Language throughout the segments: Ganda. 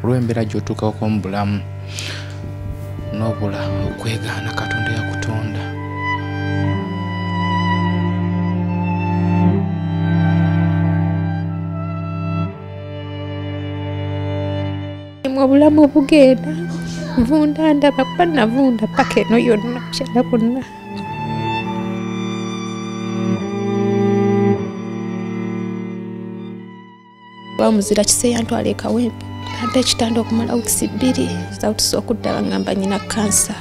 Olw'embeera gy'otuukako mu bulamu n'obula okwegaana Katonda yakutonda. Obulamu obugenda nvunda ndaba kuba navunda paka eno yonna kyala bonna. Bamuzira kiseera ntwala e Kawempe ampa ekitanda okumala wiiki 2 zawutisa okudda bangamba nnyina kansa.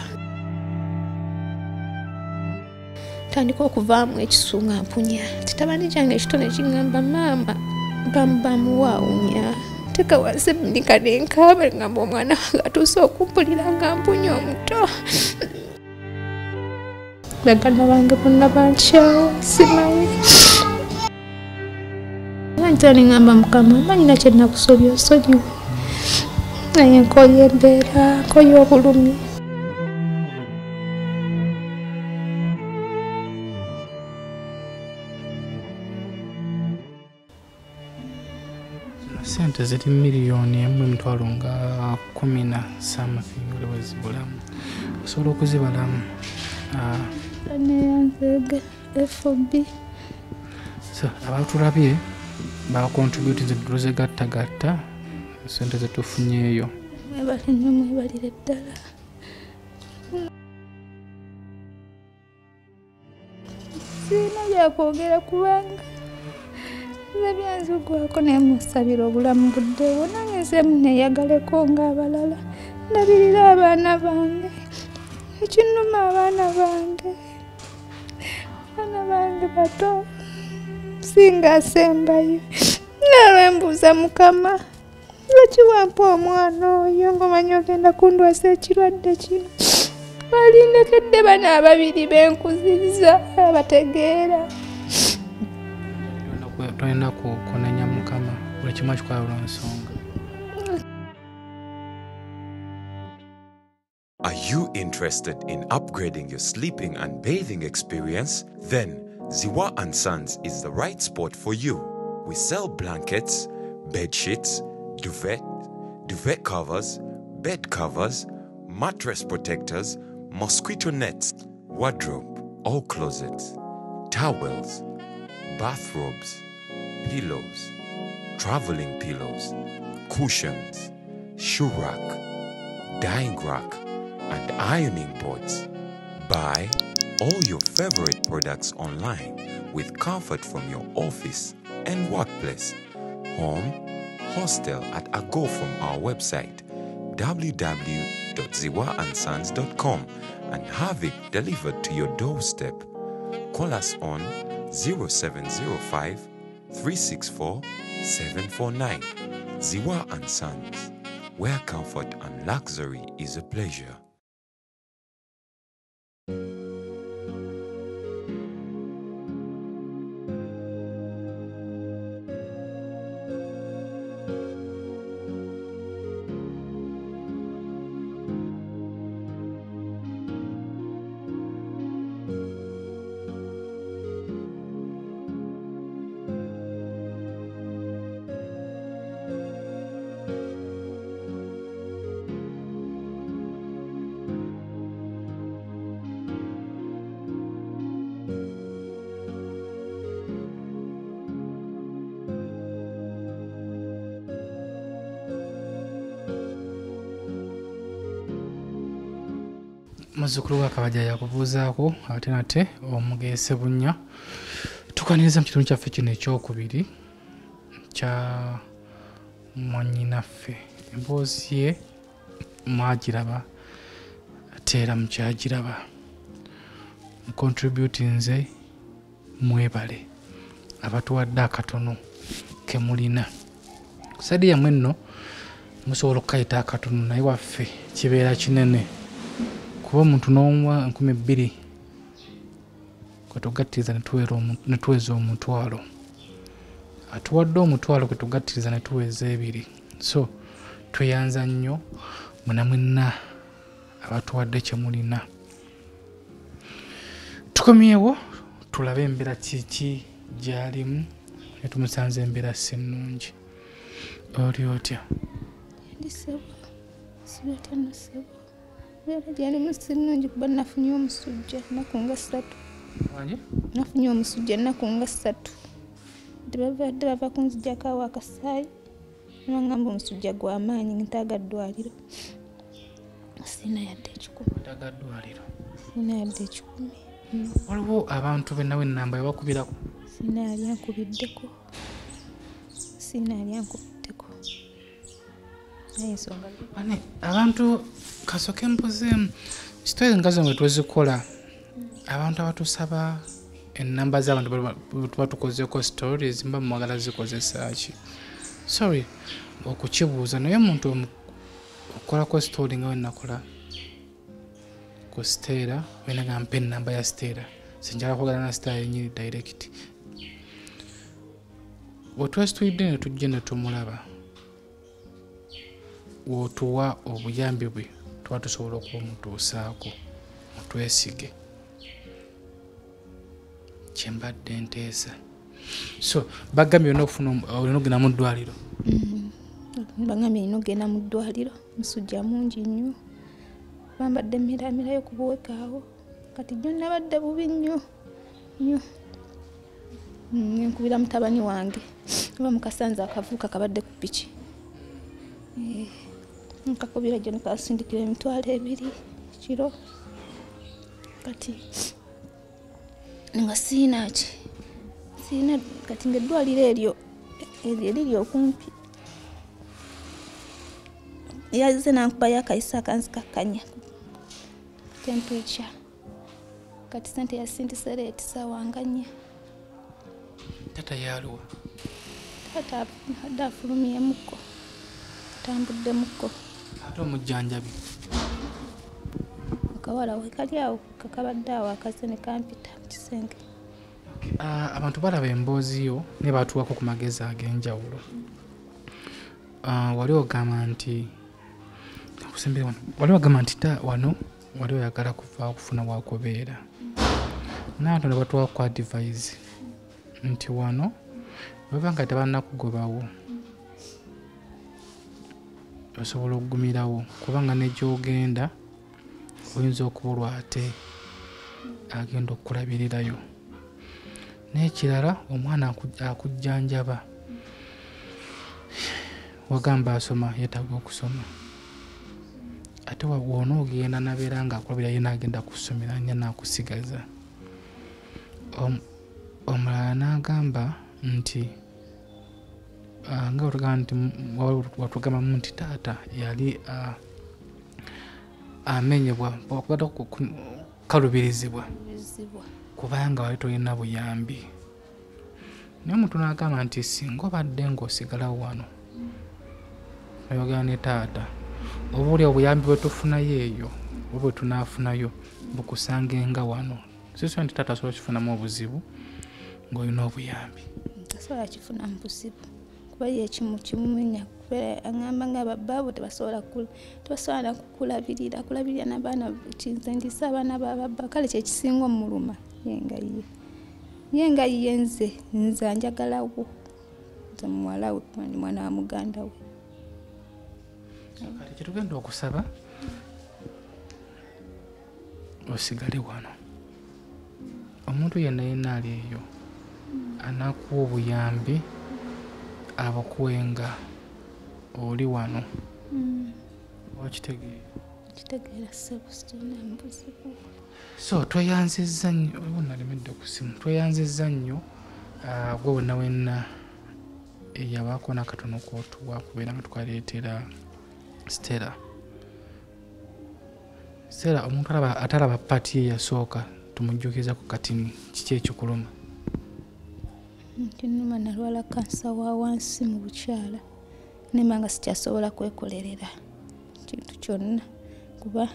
Ntandika okuvaamu ekisu nga mpunya. Kitabani kyange ekito ne kiŋŋamba maama bamuwaawunya. Teka wansi nika ne nkaaba ngamba omwana wange atuuse okumpulira nga mpunya omuto. Baganda bange bonna bankyawa simanyi. Nta ne ŋŋamba Mukama mmanyi na kye nnakusobya osonyiwe. Naye nkooye embeera, nkooye obulumi. Sente ziri 1,010,000 nga something wezibulamu. Osobola okuzibalamu. Neyanzege FOB. So abatulabye bakontributinze tuzigattagatta sente zetufunyeeyo. Mwebale nnyo, mwebalire ddala. Sirina byakwogera kubanga nze byanzigwako naye musabira obulamu buddewo nange nze neeyagaleko ng'abalala. Ndabirira abaana bange, ekinnuma abaana bange, abaana bange bato singa asembayo. Nalwe mbuuza Mukama lwaki wampa omwana oyo ng'omanyi ogenda kundwaza ekirwadde kino. Balindekedde bano ababiri benkuzizza abategeera. Tolina kunenya Mukama, buli kimu akikola lwa nsonga. Are you interested in upgrading your sleeping and bathing experience? Then Ziwa and Sons is the right spot for you. We sell blankets, bed sheets, duvet, duvet covers, bed covers, mattress protectors, mosquito nets, wardrobe or closets, towels, bathrobes, pillows, traveling pillows, cushions, shoe rack, dyeing rack, and ironing boards. Buy all your favorite products online with comfort from your office and workplace, home, hostel at a go from our website www.ziwaandsons.com and have it delivered to your doorstep. Call us on 0705 364 749. Ziwa and Sons, where comfort and luxury is a pleasure. Muzzukulu wa Kabajja yakubuuzaako ate nate omugeese bunnya. Tukaniriza mu kitundu kyaffe kino ekyokubiri kya mwannyinaffe. Emboozi ye mwagiraba ate era mukyagiraba. Mukontributinze mwebale abatuwadde akatono ke mulina. Ku sayidi yammwe nno musobola okukayita akatono naye waffe kibeera kinene. Kuba omuntu n'omuwa 2000 kwe tugattiriza ne tuweza omutwalo. Atuwadde omutwalo kwe tugattiriza ne tuweza 2. So tweyanza nnyo mwenna mwenna abatuwadde kye mulina. Tukomyewo tulabe embeera kiki gy'alimu ne tumusanze embeera si nnungi. Oli otya? Gyendi ssebo, sibetano ssebo. Mbeera gyalimu si nnungi kuba nafunye omusujja ennaku nga 3. Wangi? Nafunye omusujja ennaku nga 3. Tebavadde bava kunzigyako awo akasaayi. Nibangamba omusujja gw'amaanyi ntaaga ddwaliro. Sirina yadde 1. Ntaaga ddwaliro. Sirina yadde 1. Waliwo abantu be nawe ennamba ebakubirako? Sirina yali ankubiddeko. Sirina yali ankubiddeko. Naye ensonga. Ane abantu kasooke mbuzeemu sitwere nga zino bwe tuzikola abantu abatusaba ennamba z'abantu tuba tukozeeko stories mba mwagala zikozesa ki? Sorry okukibuuza naye omuntu okolako story nga we nakola ku Stella wenaga mpa ennamba ya Stella sinjala kwogera na Stella yennyini direct. Bwe twesitulidde ne tujja ne tumulaba w'otuwa obuyambi bwe tuba tusobola okumutuusaako mutwesige. Kye mbadde nteesa. So bagambye olina okufuna olina okugenda mu ddwaliro? Bagambye olina okugenda mu ddwaliro, musujja mungi nnyo. Bambadde mmiramirayo ku buweke awo. Kati jjo nabadde bubi nnyo nnyo. Nkubira mutabani wange oba mukasanze akavuuka kabadde ku piki. Nkakubira jjo nkasindikira 20,000 kiro. Kati nga sirina ki? Sirina kati ng'eddwaliro eryo eriri okumpi. Yazze n'ankubayo akayiso akanzikakkanya temperature. Kati ssente yasindise leeti ssaawa nga 4. Taata yaluwa? Taata adde afulumyemukko, atambuddemukko. Ate omujjanjabi? Akawala we kali awo kakabadde awo akazze ne kampita mu kisenge. Abantu balaba emboozi yo ne batuwako ku magezi ag'enjawulo. Wali ogamba nti wali ogamba nti wano wali oyagala kuva okufuna wakubeera. N'abantu ne batuwa ku advice nti wano baba nga tebannakugobawo osobola okugumirawo kubanga ne gy'ogenda oyinza okubulwa ate agenda okukulabirirayo. N'ekirala omwana akujjanjaba wagamba asoma yeetaaga okusoma ate bw'onoogenda n'abeera ng'akulabirira ye n'agenda kusomera nnyo n'akusigaza. Omulala n'agamba nti nga bw'otugamba nti watugambamu nti taata yali amenyebwa kalubirizibwa kubanga wali tolina buyambi. Naye omuntu n'agamba nti singa obadde ng'osigalawo wano oyogera ne taata oba oli obuyambi bwe tufunayo eyo oba bwe tunaafunayo bukusangenga wano. Siswa nti taata asobola okukifunamu obuzibu ng'olina obuyambi. Tasobola kifunamu buzibu kuba ye kimumenya kubeera aŋŋamba nga babbaabo tebasobola kukulabirira kulabirira n'abaana nze ndisa abaana ba babba kale kye kisinga omuluma ye nga ye. Ye nga ye nze nze anjagalawo nze muwala we ndi mwana wa muganda we. Kati kye tugenda okusaba osigale wano. Omuntu yenna yenna ali eyo anakuwa obuyambi abakuwenga oli wano. Okitegeera? Nkitegeera ssebo sirina buzibu. So tweyanzizza nnyo nalemedde ku ssimu. Tweyanzizza nnyo gwe wenna wenna eyabaako n'akatono k'otuwa kubeera nga tukaleetera Stella. Stella omuntu atalaba paati ye yasooka tumujjukiza ku katini kiki ekikuluma? Kinnuma nalwala kansa wa wansi mu bukyala nemba nga sikyasobola kwekolerera kintu kyonna kuba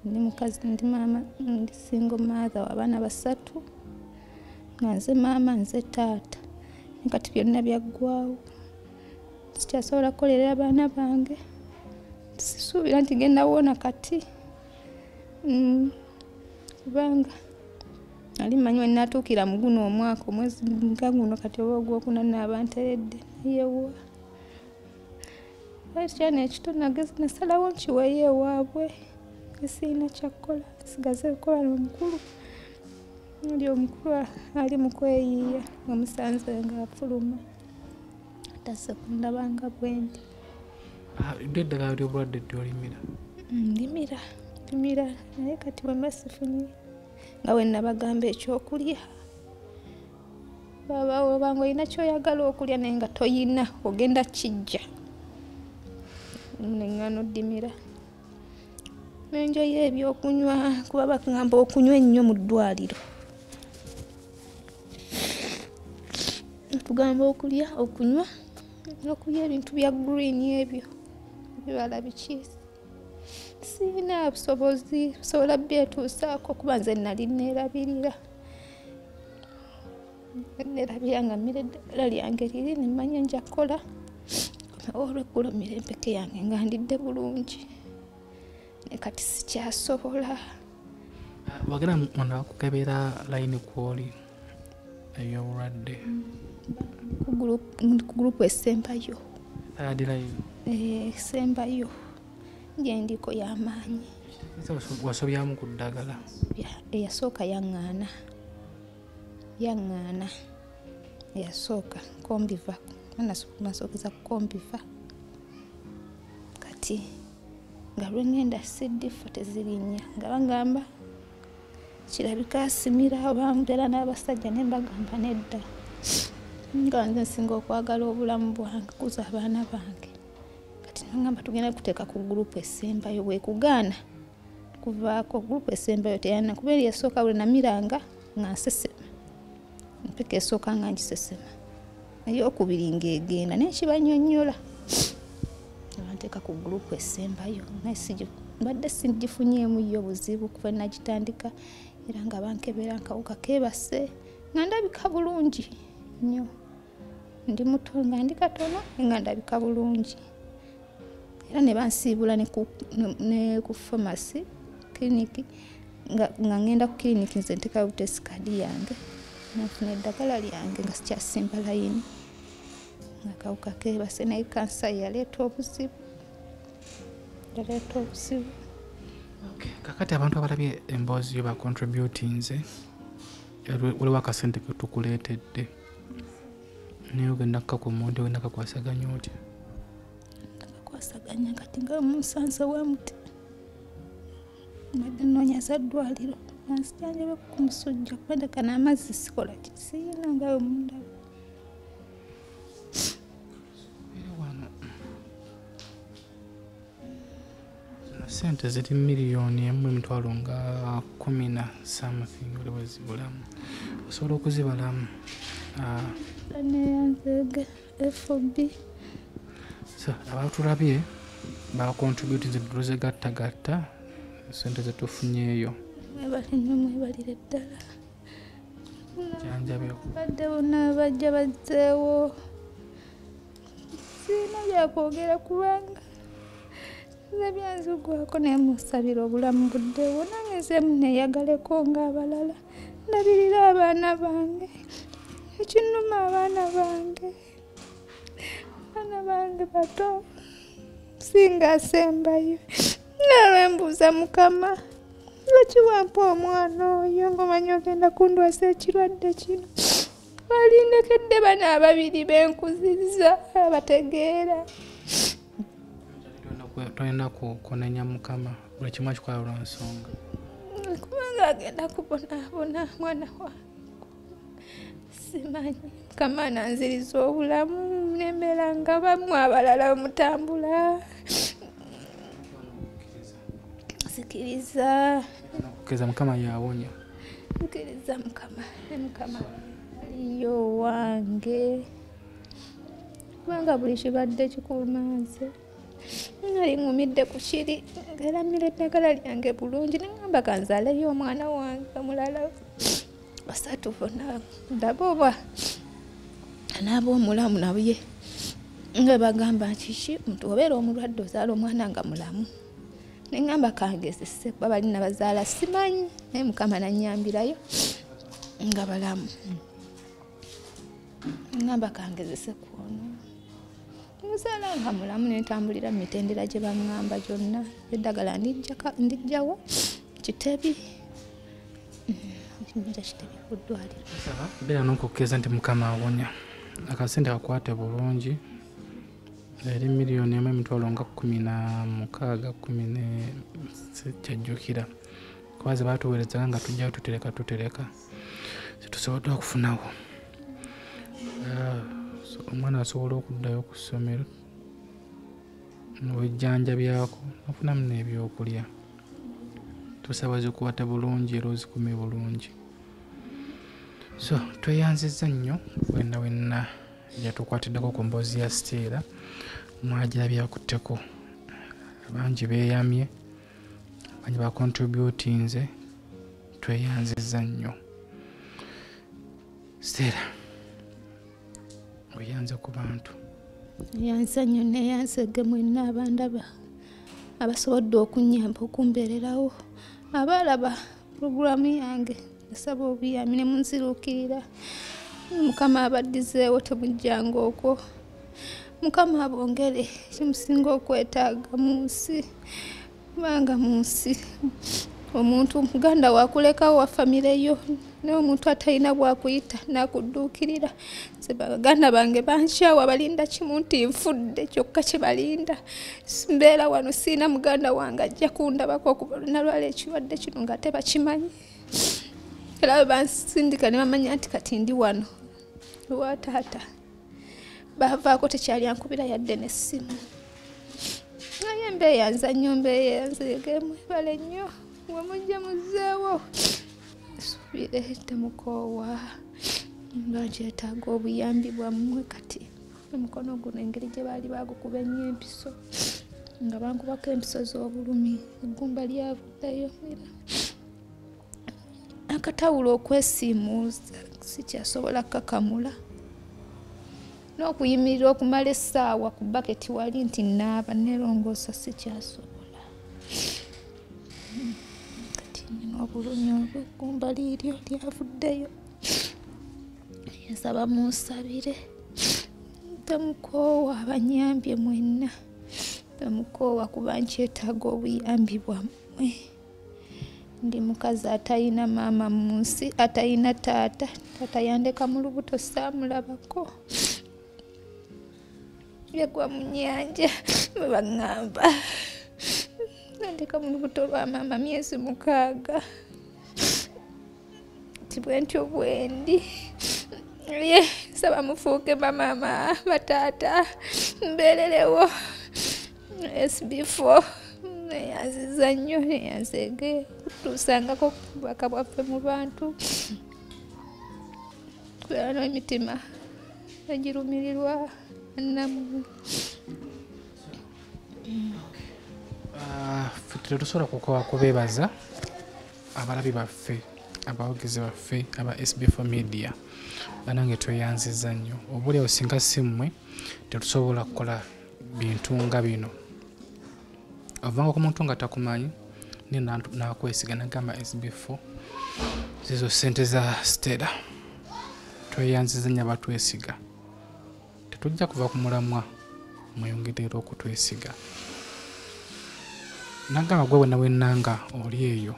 ndi mukazi ndi maama ndi single mother w'abaana 3 nga nze maama nze taata kati byonna byaggwawo sikyasobola kukolerera abaana bange. Sisuubira nti ngenda wona kati kubanga nali mmanyi we nnaatuukira mu guno omwaka omwezi nga guno kati oba ogwokuna naaba nteredde naye wa Ekyana ekito nasalawo nkiweeyo ewaabwe, sirina kyakukola, nsigaze kukola n'omukulu. Oli omukulu ali mu kweyiiya nga musanze ng'afuluma, tazze kundaba nga bwendi. Ddi eddagala ly'obulwadde ly'olimira? Ndimira naye kati bwe mba sifunye nga bwe nabagamba ekyokulya, obanga olina ky'oyagala okulya naye nga toyina ogenda kijja, neŋŋaana oddimira. Nenjoya ebyokunywa kuba bakugamba okunywa ennyo mu ddwaliro. Tugamba okulya, okunywa, n'okulya ebintu bya green ebyo, ebibala biki. Sirina busobozi busobola byetuusaako kuba nze nali neerabirira. Neerabirira nga mmira eddagala lyange liri ne mmanya nja kukola. Olweggulo mmira empeke yange nga ndidde bulungi. Naye kati sikyasobola. Wagenda munda bakukebera layini kw'oli ey'obulwadde? Ku gurupu esembayo. Third line? Esembayo. Gye ndiko y'amaanyi. Wasobyamu ku ddagala? Eyasooka yaŋŋaana. Yaŋŋaana. Eyasooka kombiva. Nasookeza ku kombiva. Kati nga lwe ŋŋenda CD4 tezirinnya nga bagamba kirabika asimira oba mbeera n'abasajja ne mbagamba nedda. Nga nze nsinga okwagala obulamu bwange kuza abaana bange. Kati nagamba tugenda kuteeka ku gurupu esembayo bwekugaana kuvaako gurupu esembayo teyana kuba eri esooka bwe namiranga nga nsesema. Empeke esooka nga ngisesema. Ey'okubiri ng'egenda naye kibannyonnyola. Banteeka ku gurupu esembayo naye mbadde sigifunyeemu yo buzibu kuva nagitandika era nga bankebera nkawuka keebase nga ndabika bulungi nnyo. Ndi muto nga ndi katono nga ndabika bulungi. Era ne bansiibula ne ku pharmacy clinic nga ngenda ku clinic nze nteekayo test card yange nfuna eddagala lyange nga sikyasimba layini. Akawuka keebase naye kansa yaleeta obuzibu. Yaleeta obuzibu. Kakati abantu abalabye emboozi yo bacontributinze, waliwo akasente ke tukuleetedde naye ogenda kukakuuma ogenda kakwasaganya otya? Kakwasaganya kati nga munsanze wemuti. Mbadde nnoonya za ddwaliro banzijanjabe ku musujja kuba ddaka n'amazzi sikola ki siyina nga bwe mundaba. Sente ziri 1,110,000 nga something waliwo zibulamu. Osobola okuzibalamu. Neyanzege FOB. So abatulabye bacontributinze tuzigattagatta sente zetufunyeeyo. Mwebale nnyo mwebalire ddala. Janjabi. Badde bonna bajja bazzeewo. Sirina byakwogera kubanga nze byanzigwako naye musabira obulamu buddewo nange nze neeyagaleko ng'abalala. Ndabirira abaana bange. Ekinnuma abaana bange. Abaana bange bato singa asembayo. Nalwe mbuuza Mukama lwaki wampa omwana oyo ng'omanyi ogenda kundwaza ekirwadde kino. Balindekedde bano ababiri benkuzizza abategeera. Tolina kunenya Mukama buli kimu akikola lwa nsonga. Kubanga agenda kubonaabona mwana wange. Simanyi Mukama ananziriza obulamu nembeera nga bammwe abalala mutambula. Nzikiriza. Kukkiriza Mukama yawonya. Nzikiriza Mukama, Mukama aliyo wange. Kubanga buli kibadde kikuuma nze. Nali ŋŋumidde ku kiri ng'era mmira eddagala lyange bulungi ne ŋŋamba kanzaaleyo omwana wange omulala basatu bonna ndabe oba anaaba omulamu naye nga bagamba kiki omuntu obeera omulwadde ozaala omwana nga mulamu. Ne ŋŋamba kangezese kuba bali nabazaala simanyi naye Mukama nannyambirayo nga balamu. Ne ŋŋamba kangezese ku ono. Nemuzaala nga mulamu nentambulira mu mitendera gye baŋŋamba gyonna. Eddagala ndijjawo Kitebi. Nja Kitebi ku ddwaliro. Beera n'okukkiriza nti Mukama awonya. Akasente kakwate bulungi. Eri 1,000,000 16 10 kyajjukira. Kuba ze baatuweereza nga tujjayo tutereka. Tetusobodde okufunawo. Omwana asobola okuddayo ku ssomero n'obujjanjabyako n'ofunamu n'ebyokulya. Tusaba zikwate bulungi era ozikume bulungi. So tweyanzizza nnyo wenna wenna yatukwatiddeko ku mboozi ya Stella. Mwagirabye akutteko. Bangi beeyamye, bangi bakontributinze, tweyanzizza nnyo. Stella, oyanze ku bantu. Yanze nnyo neeyanzege mwenna abandaba abasobodde okunnyamba okumbeererawo. Abalaba pulogulaamu yange nsaba obuyambi ne munziruukirira. Mukama abaddizeewo temujjanga okwo. Mukama abongere kimusinga okwetaaga mu nsi. Kubanga mu nsi omuntu muganda wakulekawo wa famire yo naye omuntu atalina bwakuyita n'akudduukirira. Nze baganda bange bankyawa balinda kimu nti nfudde kyokka kye balinda. Mbeera wano siina muganda wange ajja kundabako okuva nalwala ekirwadde kino nga tebakimanyi. Era bwe bansindika ne bamanya nti kati ndi wano ewa taata. Bavaako tekyali ankubira yadde n'essimu. Naye mbeeyanza nnyo mbeeyanzeege mwebale nnyo. Mwe mujja muzzeewo. Nsuubire temukoowa. Mba nkyetaaga obuyambi bwammwe kati. Omukono guno engeri gye baali baagukuba ennyo empiso. Nga bankubako empiso z'obulumi. Eggumba lyavuddeyo era. Akatawulo okwesiimuuza sikyasobola kukakamula. N'okuyimirira okumala essaawa ku baketi wali nti naaba neerongoosa sikyasobola. Kati nina obulumi obw'eggumba liiryo lyavuddeyo. Nsaba munsabire. Temukoowa abanyambye mwenna. Temukoowa kuba nkyetaaga obuyambi bwammwe. Ndi mukazi atalina maama mu nsi, atalina taata. Taata yandeka mu lubuto saamulabako. Yagwa mu nnyanja bwe baŋŋamba. Nandeka mu lubuto lwa maama myezi 6. Nti bwe ntyo bwe ndi. Ye nsaba mufuuke bamaama, bataata, mbeererewo. SB4 neeyanziza nnyo neeyanzeege kutuusangako obubaka bwaffe mu bantu. Kubeera n'emitima egirumirirwa nammwe. Ffe tetusobola kukowa kubeebaza abalabi baffe, abawagizi baffe aba SB4 Media. Bannange tweyanziza nnyo. Oboolyawo singa si mmwe tetusobola kukola bintu nga bino. Ovanga ku muntu nga takumanyi naye n'akwesiga n'agamba SB4 zizo ssente za Stella. Tweyanziza nnyo abatwesiga. Tetujja kuva ku mulamwa, mweyongere era okutwesiga. Nagamba gwe wenna wenna nga oli eyo,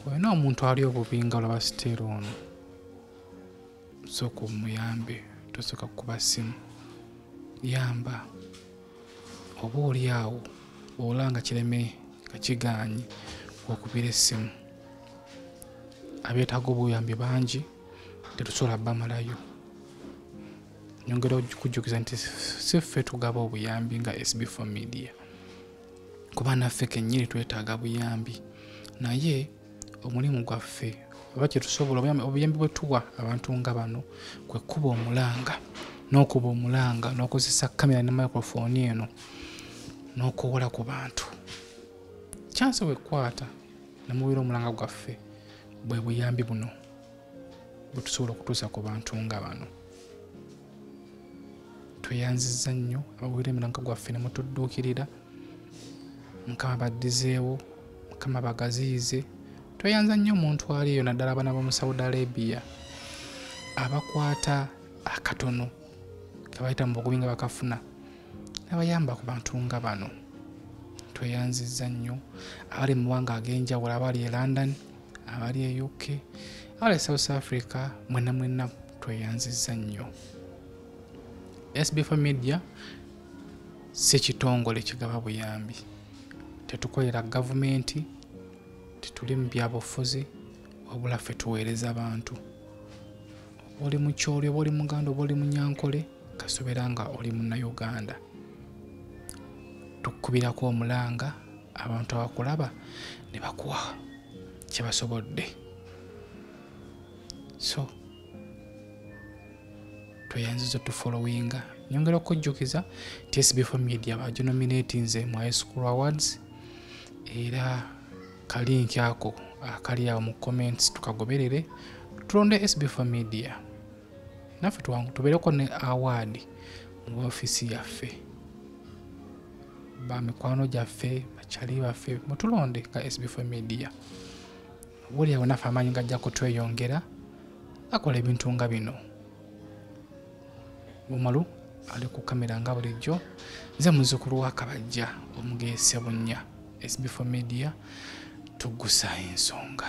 olina omuntu ali obubi nga olaba Stella ono, sooka omuyambe, tosooka kukuba ssimu. Yamba oba oli awo bw'olaba nga kireme nga kigaanyi okubira essimu. Abeetaaga obuyambi bangi tetusobola bamalayo. Nyongera okujjukiza nti si ffe tugaba obuyambi nga SB4 Media. Kuba naffe kennyini twetaaga buyambi. Naye omulimu gwaffe oba kye tusobola obuyambi bwe tuwa abantu nga bano kwe kuba omulanga n'okuba omulanga n'okozesa kamera ne microphone eno n'okuwola ku bantu. Chance wekwata ne muwulira omulanga gwaffe bwe buyambi buno bwe tusobola okutuusa ku bantu nga bano. Tweyanzizza nnyo abawulira omulanga gwaffe ne mutudduukirira. Mukama baddizeewo, Mukama bagaziyize. Tweyanza nnyo omuntu ali eyo naddala abaana b'omu Saudi Arabia abakwata akatono ke bayita mu bugubi nga bakafuna N'abayamba ku bantu nga bano. Tweyanzizza nnyo abali mu mawanga ag'enjawulo, abali e London, abali e UK, abali e South Africa, mwenna mwenna tweyanzizza nnyo. SB4 Media si kitongole kigaba buyambi, tetukolera gavumenti, tetuli mu byabufuzi, wabula ffe tuweereza bantu. Oba oli Mukyoli, oba oli Muganda, oba oli Munyankole, kasobera nga oli Munnayuganda, tukubirako omulanga abantu abakulaba ne bakuwa kye basobodde. So tweyanziza tufollowinga. Nyongera okujjukiza nti SB4 Media baginominatinze mu High School Awards, era kalinki ako akali awo mu comments tukagoberere, tulonde SB4 Media naffe tubeereko ne award mu ofiisi yaffe, bamikwano gyaffe, bakyali baffe, mutulonde nga SB4 Media. Buli awo naffe amaanyi gajja kutweyongera akola ebintu nga bino. Bumalu ali ku kamera nga bulijjo, nze muzzukulu wa Kabajja omugeese bunnya. SB4 Media tugusa ensonga.